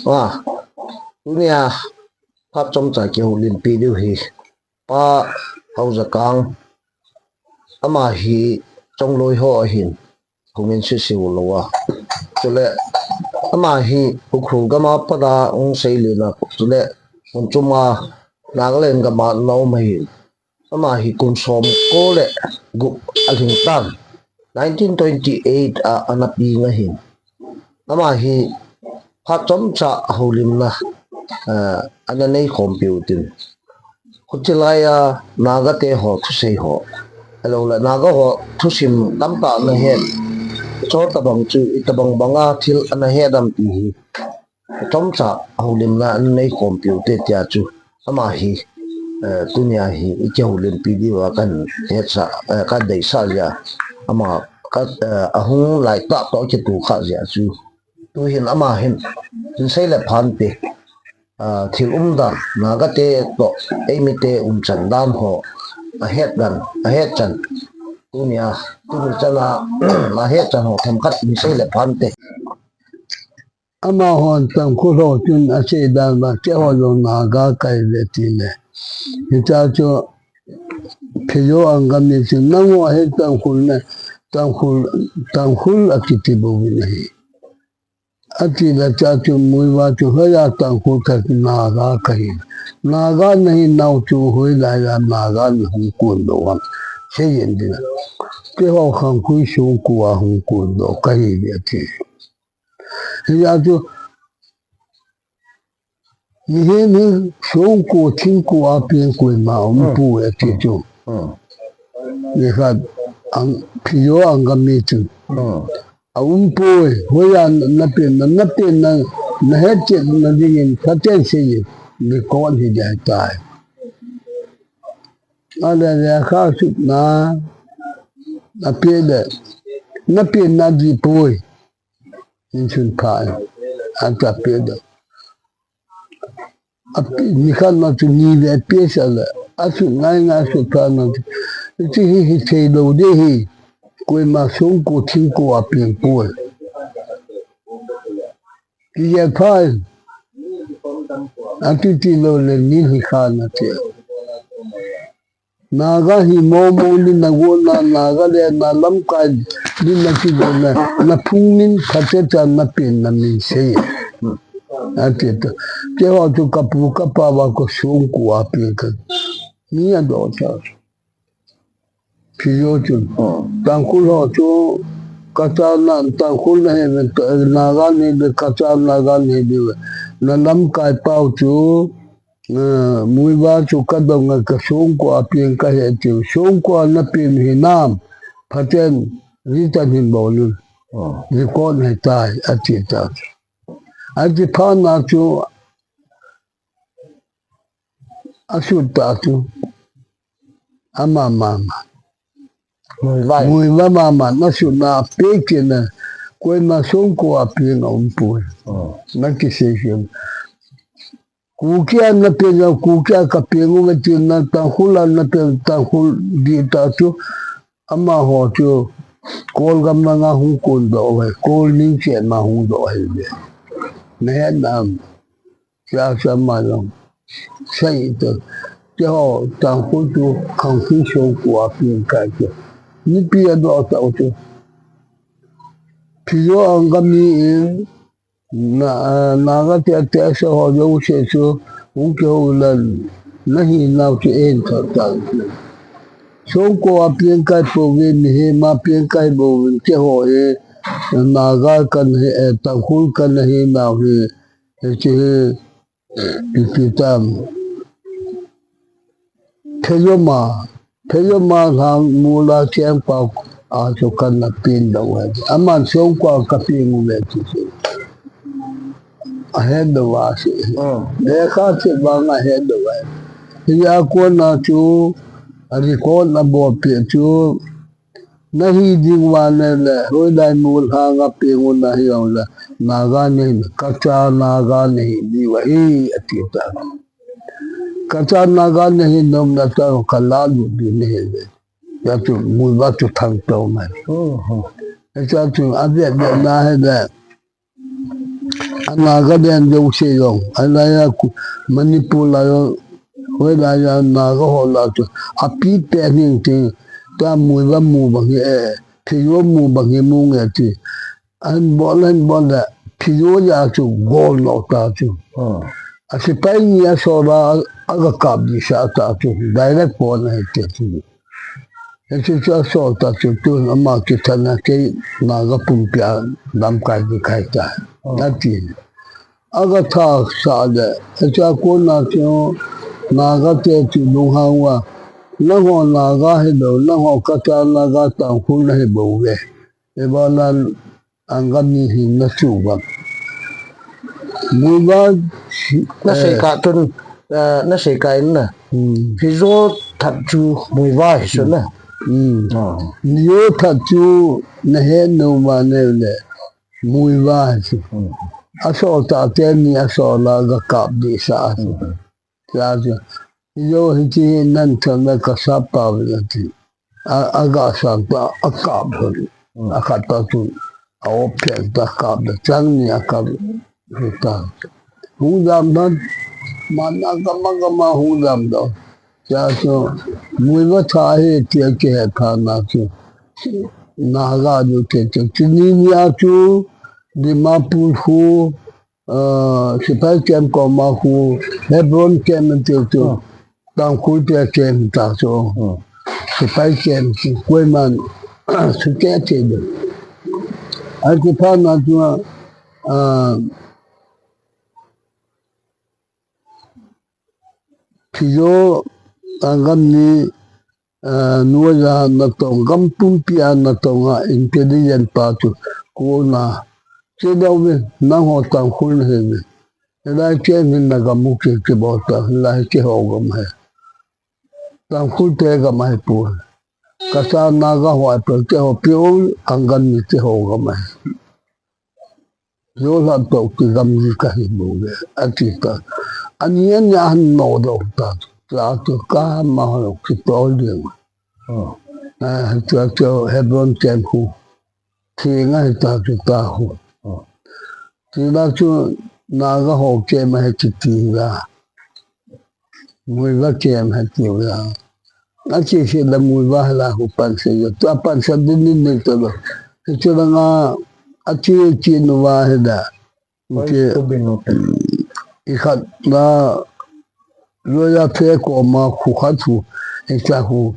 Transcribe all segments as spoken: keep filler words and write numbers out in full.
Ah, tunia phat chomcha kihoulimpi diu hi Pa Haojakang, ama hi Chongloi ho ahin, hungin sisiu lou a. Chule ama hi Ukhrul gam a pat a hung seilen a, chule mun chom a Nagaland gam a ana um ahin. Ama hi kum som ko le gup alhing tan. Nineteen twenty-eight a ana peng ahin. Ama hi phat chomcha houlimna, eh, ana nei khompiu tin. Khutilai a Naga te ho thusei ho, ahilou le Naga ho thusim tamtah ana het. Chutabang chu itobang banga thil ana het am ti hi chomcha houlimna ana nei khompiu te tia chu ama hi, eh, tunia hi ikihoulimpi diu a kahin hetsah, eh, kahin deisah jeh a, ama ka, eh, ahung lai tah toh kitoh kha jeh a chu tuhin ama hin hin sei le phan te, ah, thil umdan, Naga te toh eimi te umchan dan ho ahet dan, ahet chan, tunia, tuni chan a ahet chan ho themkhat hin sei le phan te. Amahon Tangkhul ho chun asei dan uva, keiho jong Naga kahi ve tile. Hitia chu Pheijo Angami chun, nangho hi Tangkhul na, Tangkhul, Tangkhul akiti bouvin ahi. Atile chua chu Muivah chu, hoiya Tangkhul kahi, Naga kahi. Naga nahi nau chu hoilai a Naga nahung kon doh ham, seiyin tin. Keiho Khangkhui Songko a hung kon doh kahi ve ati. Hijeh a chu, mihem hi songko, thingko a peng koima umpoi ati chu. Nikhat, Pheijo Angami chun, aumpoi, hoiya napenna, napenna, nahetchetna dingin phaten seiyin, record hi ding ahitai. Ale lekha sutna, apeh le, napenna dihpoi. Insun pha in, ata peh doh. Api, nikhat na chu ni ve peh sah le, asut ngai ngai sut pha na chu. Hiche hi, hi thei lou ding ahi, koima songko thingko a peng poi. Kijel pha in, ati ti lou le ni hi kha na ti. Naga hi momo nin nagonna, Naga le nalamkai nin nakigonna, naphung min phatecha napenna min sei. Ati ta. Keiho chu kapu kapa uva kasongko a peng kahi. Mi adoh ta. Pheijo chun. Tangkhul ho chu kachana, Tangkhul nahi ve, Naga nahi ve, kachana Naga nahi ve. Nalamkai pau chu, Muivah chu kadong a kasongko a peng kahi tiu. Songko a napeng hinam, phaten return hin bol un. Record ahitai, ati ta. Ati phat na chu asut ta chu. Ama mama. Muivah. Muivah mama, nasutna peh kit na. Koima songko a peng aumpoi. Nakisei kit. Kuki a napeng a, Kuki a kapeng uve tina, Tangkhul a napeng, Tangkhul dih ta chu. Amaho chu Kol gam langa hung kon doh uve, Kol ning chet ma hung doh ahi ve. Nahet nam? Tia chu ama jong sei ta. Keiho Tangkhul chu Khangkhui Songko a peng kahi chu. Mipi adoh tau chu. Pheijo Angami in, Na, Naga te, te sa ho jouse chu, hung kihou le, nahi nau chu eihil tha ta. Songko a peng kahi pouve, mihem a peng kahi bouve, keiho hi, Naga kana hi, eh, Tangkhul kana hi nau hi, hiche hi, ipi tam. Pheijo ma, Pheijo ma lhang mol a cheng pau a chu kana peng doh uve. Aman Songko a kapeng uve ti chu. Ahet doh uva chu. Lekha chet vang ahet doh uve. Hia kona chu, a record abol peh chu, nahi ding uva nale, hoilai mol lhang a peng u nahi jongle, Naga nahi, kacha Naga nahi diu ahi, ati ta. Kacha Naga nahi nom na ta, kala lut ding nahi ve. Tia chu Muivah chu thangtou mai. Tia chu avet vet na hile, a Nagaland jouse jong, a lai a ku-, Manipur lai jong, hoi lai a Naga ho lah chu, a pi pe ning ting, ta Muivah mu bang hi, eh, Phizo mu bang hi mu nge ti. An bol, an bol le, Phizo ja chu gol no ta chu. Hmm. A sipai ni a so la, a ga kap di sa ta chu, direct pon a hi ti chu. Hichu chu a sol ta chu, tun ama kithana kei Naga pumpi a lamkai di khai ta. Hmm. A ti. A ga tha sa le, hichu a kona chu Naga te chu lunghang uva. Nangho Naga hilou, nangho Kachar Naga Tangkhul nahi bou ve. Ibola Angami hi na chu bang. Muivah, na sei eh, ka tun, eh, na sei ka in na. Hmm. Phizo that chu Muivah hi chu na. Hmm. Ah. Phizo that chu na he no ma ne le Muivah hi chu. Hmm. A so ta te ni a so la ga kap di sa chu. Hmm. Tia chu, Phizo hichi nan chan na ka sa pa ve na ti. A, a ga sang ta, a kap hon. Mm. A khat ta chu, a op phen ta kap da chang ni a kap hi ta. Hung dam dan, man a gama gama hung dam dan. Tia chu, Muivah tha hi tia kihe tha na chu. Naga ju te chu, chu ni ni a chu, Dimapur khu, Ah, sipai camp koma khu, Hebron camp an tiu chu, ah, Tangkhul te camp ta chu. Ah. Sipai camp chu, koiman, chu te te de. A chu pha na chu, ah, Phizo, Angami, eh, nuaija natong, gam pumpi a natong a intelligent pa chu kona. Che dau ve, nangho Tangkhul nahi ve. Hilai che min na gam u ke ke bol ta, hilai che ho gam hai. Tangkhul te gam hai pu. Kachar Naga ho hai pu, che ho pi u, Angami che ho gam hai. Zo hlan toh kigam ji kahi bou ve, ati ta. Ani ani a han no doh ta. Tia chu kama ho kitol ding. Oh. Eh, tia chu Hebron camp khu. Thi ngai ta chu ta khu. Oh. Tia chu Naga ho camp ahi kiti la. Muivah camp ahi tiu la. Ache se la Muivah la khu pansa jo. Tua pansa din din din to lo. Hichu langa ache che nu va hi da. Oi, hichu tu bin nu te. I khat na lo ya phe koma khu khat khu. Hicha khu.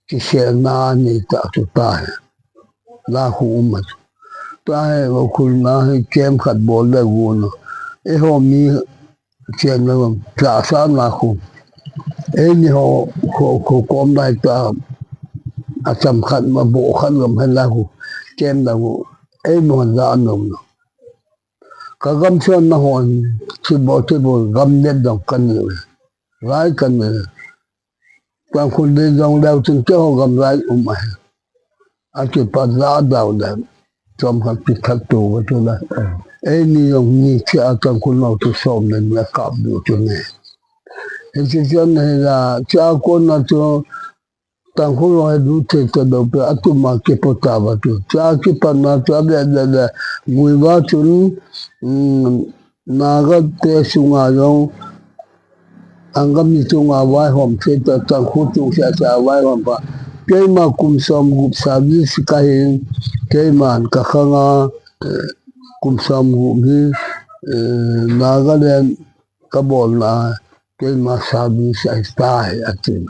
Kiselna nei ta chu ta hi. La khu um a chu. Ta hi, va khul na hi camp khat bol le gu no. Eiho mi chen na gam, tla sa na khu. Eini ho, khu, khu kom lai ta. A cham khat ma bo khat gam hai la khu. Camp na khu. Ei mo da nom no. Ka gam chuan na hon, chi bo, chi bo, gam net dong kan ni. Rai kan ni. Tangkhul dei jong leu chun keiho gam lai um ahi. A kipat la dau le. Chom khat pi khat tu va tu la. Eini jong ni chi a Tangkhul nau tu som le ni a kap du tu ni. Hichi chuan hi la, chi a kon na chu Tangkhul ho hi du thei ta deu pe a tuma kipo ta va tu. Chi a kipat na chu a le le le. Muivah chun, um, Naga te sunga jong, Angami chunga vaihom thei ta, Tangkhul chung sia sia vaihom pa. Keima kum som gup service ka hin, keiman ka khanga, eh, kum som gup hi, eh, Nagaland ka bolna, keima service ahi ta hi, a tin.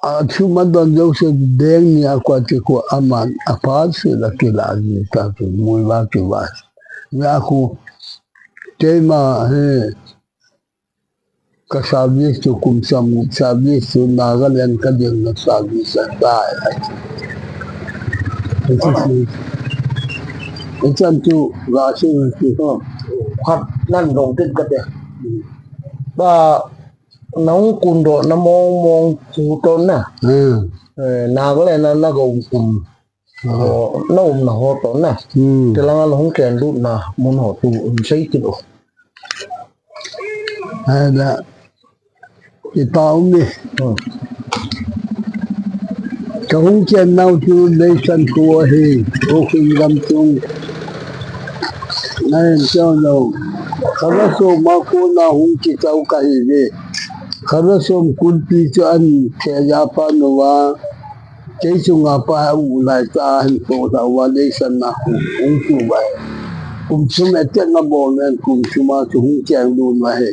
A thu ma don jouse deng ni a kua ti ko aman a phat se la kila ji ta tu Muivah ki va. Ya khu keima hi ka service tu kum som service tu Nagaland ka ding na service ahi ta hi. Ichan tu ga se tu ho. Khat nan dong tin ka te. Ba Nahung kun doh na mong mong khu to na. Hmm. Eh, Nagaland na, na go kum. Ah. Oh, na um na ho to na. Hmm. Tilanga na hung ken lut na mun ho tu um sei ti lo. Ada. Ipa um ni. Hmm. Ka hung ken nau tu Leisan khu ahi. O khun gam tung. Nai, chao lo. Khala som a kona hung kichao kahi ve. Khala som kulpi chu an theja pa nova. Kei chunga pa a u lai ta hin to ta va leisan na hung, hung tu vai. Kum sum e te na bo men kum sum a chu hung kiang du na he.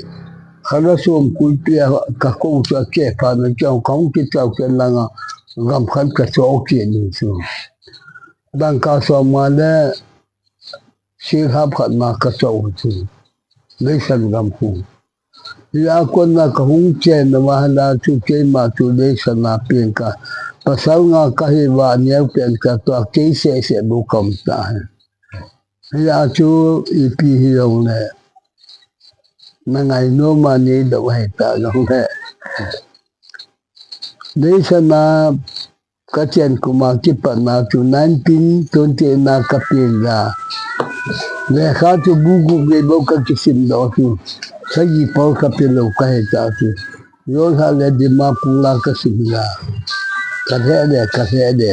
Khala som kulpi a ka ko chu a ke pa na chao ka hung kichao ke langa gam khat ka cho ke ni chu. Dangka som nga le sir hap khat na ka cho chu. Leisan gam khu. Hia kona ka hung chen na ma hala chu keima chu leisan a peng ka. Pasal nga kahi va neo pen ka to kei se se bu kam ta he. Hia chu ipi hi jong le. Na ngai nom a nei do hai ta jong le. Leisan a ka chen kum a kipat na chu nineteen twenty na ka peng a. Lekha chu bu gup gei bou ka kisim doh chu. Sagi pau ka pe lou ka he ta chu. Yola le Dimapur la ka sim a. Ka he de, ka he de.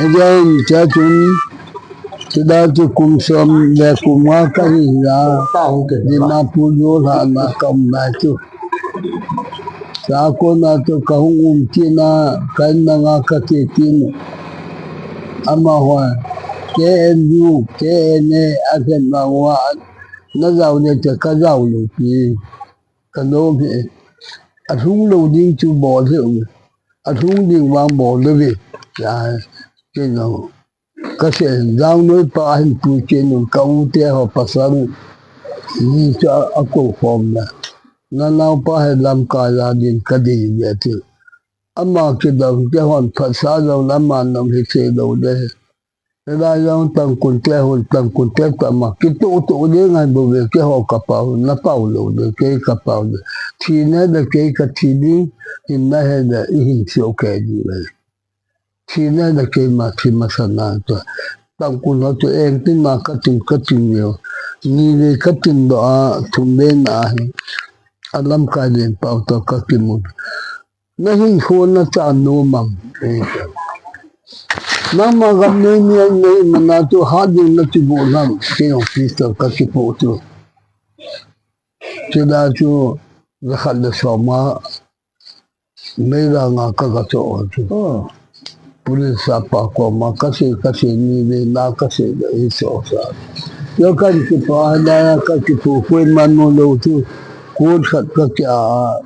Again, cha chun, chuda chu kum som le kum nga kahi a. Dimapur yola na ka um lai chu. Cha kona chu ka hung um kit na, ka in na nga ka che kit na. Amaho, K N U, K N A, a khen na wa, na jao le te ka jao lou pi. Ka nom he. A lhung lou ding chu bol he um. A lhung ding vang bol lou ve. Ya, ke no. Ka se jang noi pa hin pu ke nun ka u te ho pasal. Ni chu a, a ko khom na. Na nao pa he lamkai a din ka dei ve ti. Ama kidang te hon phat sa jong le ama nam hi che lou le. Hila jong tangkun te hon tangkun te ta ma. Kitu tu le ngai bo ve ke ho ka pau na pau lou le ke ka pau le. Thi ne le ke ka thi ding hin na he le i hin sio ke ding le. Thi ne le keima thi masa na ta. Tangkun ho tu eng tin ma ka tin ka tin yo. Ni le ka tin do a thum be na hi. A lamkai len pau to ka kimun. Na hin khon na cha no mam. Nangma gam nei ni an nei mana tu ha ding na ti bo nam. Ke ong Christo ka ki po tu. Chuda chu jakhat le som a. Meira nga ka ga cho chu. Oh. Police a pa koma ka se, ka se ni ve na ka se da i so sa. Yo ka ki pa da ka ki pu kwe man mo lo chu. Kun khat ka ki a.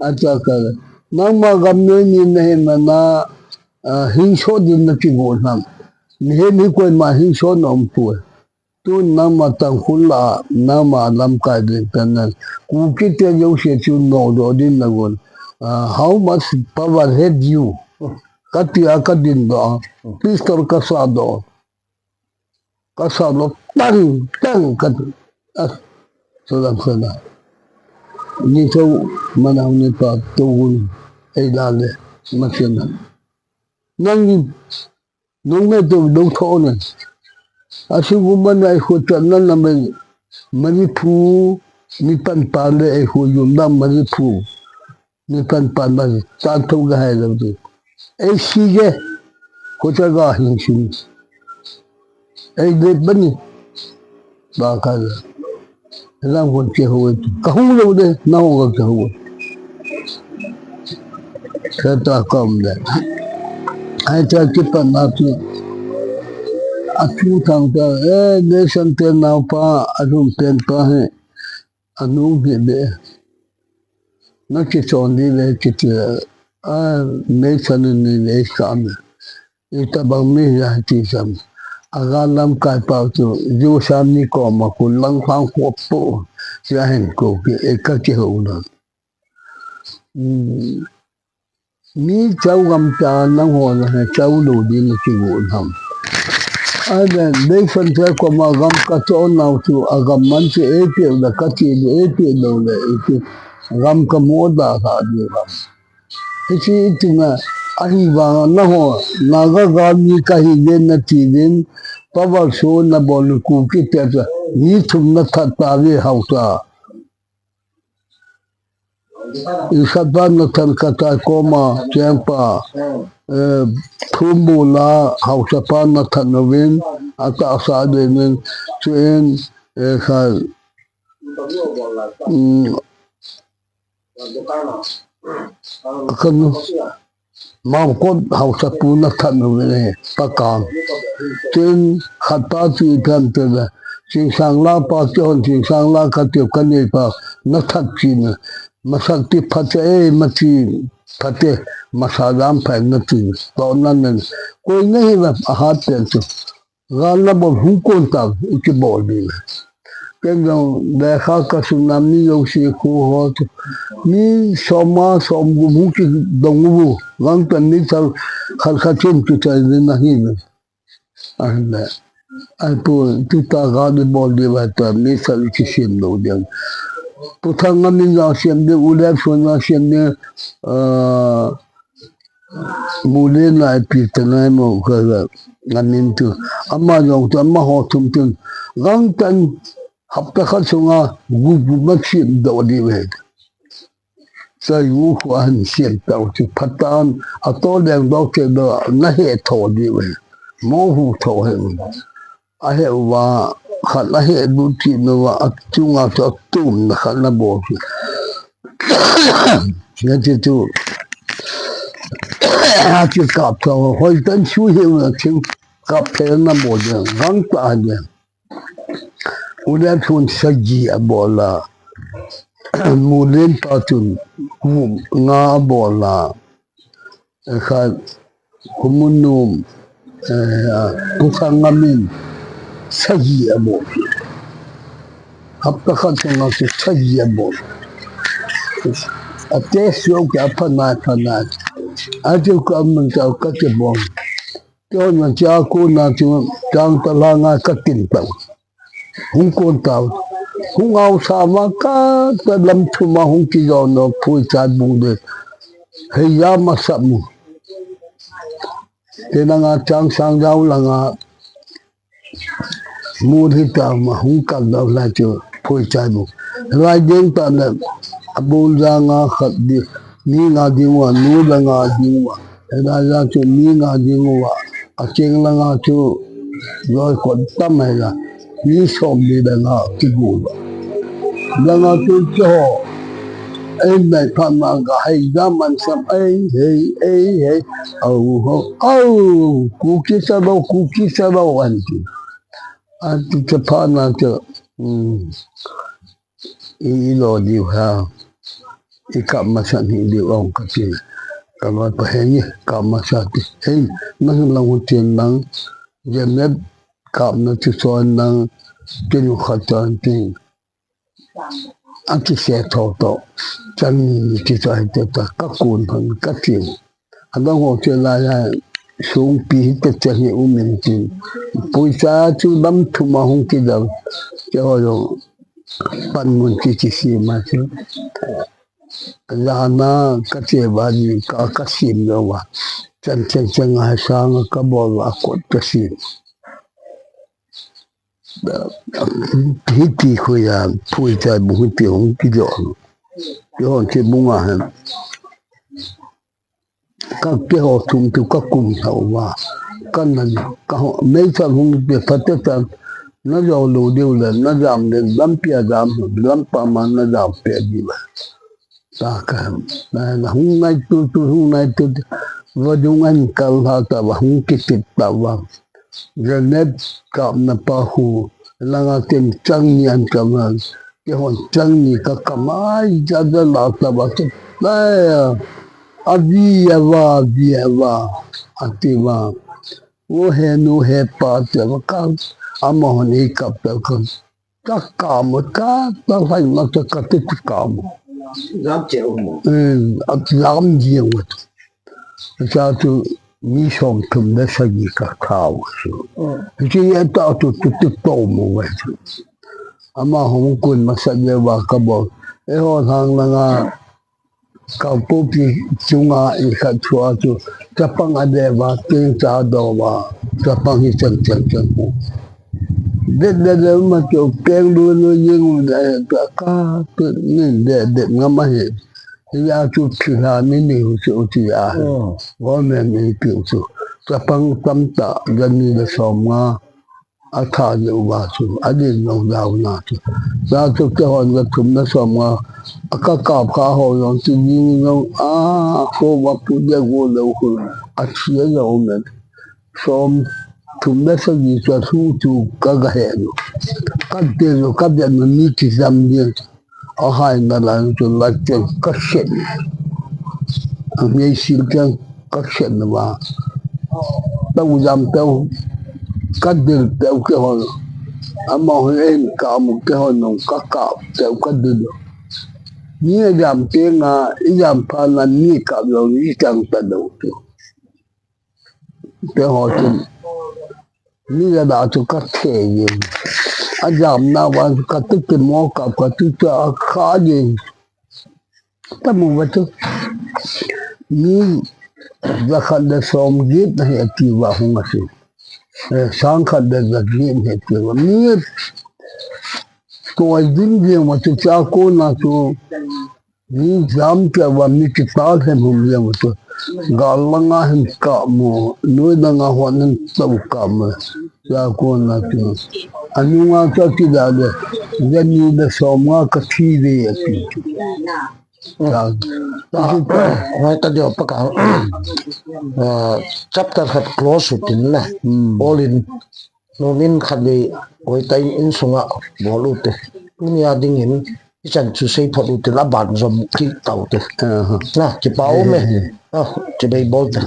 A cha ka. Nangma gam nei ni na he mana, ah, hin so din na ki go nam. Ni he ni koima hin so nom pu. Tun nangma Tangkhul la, nangma lamkai ding tan nan. Kuki te jouse chu no do din na gon. Ah, how much power have you? Ka ti a ka din do. Pistol ka sa do. Ka sa do tang, tang ka. Ah, so dang sa na. Ni to mana ni pa to gun. Ei da le. Ma se na. Nang ni Nung me tu dong tho ne. A si gu man ai khu chan nan na me. Manipur, ni pan pan le ai khu yum na Manipur. Ni pan pan ma tan tho ga hai lo tu. Ai si ge. Khu cha ga hin sin. Ai le ban ni. Ba ka. Lam kon che ho. Ka hu lo de, na ho ga che ho. Kata kom le. Ai cha ki pa na tu. A tu thang ta, eh, ne san te na pa, a lum pen pa he. A nu he de. Na ki chon di le ki ti. A, ne san ni le ka me. Itabang mi ya ti sam. Aga lamkai pau tu, ju sam ni koma ku lang phang ko pu. Ya hen ko ki, e ka ki ho na. Hmm. Mi chau gam ta nang ho na he chau lo di na ki gu nam. A den, dei san te koma gam ka cho nau tu, a gam man ti e ti da ka ti di e ti lo le e ti. Gam ka mo da ka di gam. Hichi itina, ahi vanga na ho, Naga gami kahi ve na ti din, power show na bol Kuki te ta, ni thum na that ta ve hau ta. I khat ba na than ka ta koma, cheng pa. eh, thum bula hausapa nathat uvin, atahsa dingin, chuin, eh, kha, um, kanu, Mangkot hausapu nathat uvin, eh, pakam. Chuin khat pa chu ipi ham tile, Chingsang la pa chu hon, Chingsang la kati kanei pa nathat china. Masat ti phate, eh, mati phate, masa dam pha nati. To nan nan. Koi nahi ba, ahat pen chu. Gal nabol hung kon ta, ikibol ding. Ken jong, lekha kasuna mi jouse khu ho chu. Mi som nga, som gup hung kidong u. Gangtah in mi thal khat khat chun kichai ding ahi. Ahile. Ahi pu, tuta gal ibol ding ba ta, mi thal kisem lou ding. Pu Thangngam in jong sem ding, U Lemson jong sem ding, ah, Mulen lai pi te nai mo ka la ngamin tu. Ama jong tu, amaho thum tun. Gangtah in hapta khat sunga gup gup ma sem doh ding ve. Sai u khu ahin sem tau chu phat tan, ato leng doh te doh, nahe tho ding ve. Mo hu tho he. Ahe uva, khat ahe lut cheh uva, achunga chu atumna khat nabol chu. Hiche chu, achu kap tho, hoitah in suhil na thing, kap thei nabol jeng, gangtah jeng. U Lemson sagi abol a, Mulen pa chun, nga abol a, Khat, Khumunum, eh, Pu Thangngam in, sagi abol. Hapta khat sunga chu sagi abol. Ate suak ke apha nai, apha nai. Achu ka amun ka kati bol. Keiho na cha ko na chu chang ta la nga katin ta. Hung kon tau. Hung au sa ma ka ta lam thum a hung kijo no pui chat bung de. Hei ya ma sa mu. Te na nga chang sang jau la nga. Mu hi ta ma hung kal dau lai chu pui chat bung. Lai ding ta na abul ja nga khat di. Ni nga ding uva, nu la nga ding uva. Hena ja chu mi nga ding uva, acheng langa chu loi kot tam hela, mi som li langa kigol uva. Langa chu keiho, ei nai phat ma ga hei ja man sam, ei, hei, ei, hei, au, ho, au, Kuki sa lo, Kuki sa lo, an ti. An ti cha phat na chu, um, I, i lo diu ha, i kap masa ni diu ong kati. Ka loi pa hei ni, kap masa ti. Hei, nang lang hu tin nang, Janet kap na ti son nang, tin u khat ton tin. Aki se tho to, chan ni ni ti to ai to ta, ka kun hon ka tiu. Adang ho chu lai a sungpi hi te chen hi um in tin. Puisa chu lam thum a hung kidal. Keiho jong panmun ki kisem a chu. Jana ka che ba ni ka, ka sem lo va. Chan chen chen ngai sang ka bol va kot ka sem. Hiti khu ya, puisa bu hiti hung kijo. Keiho che bunga hen. Ka keiho thum tu ka kum thau va. Ka na, ka ho, mei chan hung pe phat te chan. Na jo lo diu le, na jam le, lampi a jam, lampa ma na jam pe diu le. Ta ka, na, na hung nai tu tu, hung nai tu tu. Va dung an kal ha ta va, hung kitip ta va. Janet kap na pa khu, langa tin chang ni an kap na, keihon chang ni ka kap ai, ja ja la ta ba chu, ai, a vi a va, vi a va, a ti va. Wo he nu he pa te va ka, amahon ei kap ta ka, ka kap mo, ka ta lai ma ta ka ti kap mo. Jam che u mo. Eh, a jam ji mo. Cha chu mi som thum le sagi ka khao chu. Hiche a ta chu tu tu to mo ve chu. Amaho kun masa le va ka bol. Eiho lang langa Kangpokpi chunga in khat chu a chu. Chapang a de va, tin cha do va. Chapang hi chan chan chan pu. Det det det ma chu peng lu lu jing u de ka tu ni det det ngam ahi. Tia chu thilha ni ni hu chu tia. Hmm. Government in piu chu. Chapang tamtah, jani le som nga. A tha le uva chu. A din jong jao na chu. Sa chu kei hon ja thum le som nga. A ka kap kha ho jong chu ding jong. A, ho va pu de go le u khu. A thi a jong um e. Som thum le sagi chu a thu chu ka ga he nu. Ka de nu, ka de nu ni ti jam ni. A hai na la chu la chu ka shen. A ngei sil keng ka shen na ba. Tau jam tau ka dil tau ke hon. Ama hon en ka mu ke hon nong ka ka tau ka dil. Ni jam te nga, i jam pha na ni ka lo ni chang ta do tu. Te ho chun. Ni ja da chu ka the yin. A jam na van chu ka tu ki mo ka ka tu cha a kha yin. Ta mu va chu. Ni ja khat le som get na he ti va hung a chu. Eh, sang khat le ja get he ti va. Ni koi din ge ma chu cha ko na chu. Ni jam ke va mi ki tal hem hum jam tu. Gal langa hem ka mo, noi langa hon hem tau ka mo. Ya ko na tu. Anu nga ka ki da le. Ya ni le som nga ka thi ve ya ti. Ya. Ngai ta dio pa ka. Ah, chapter khat close u tin le. Hmm. All in. Nomin khat vei, koi ta in, in sunga bol u te. Tunia dingin, i chan chu sei phot u te, la ban jom ki tau te. Aha. Na, kipa um e. Eh, eh. Ah, chibai bol te.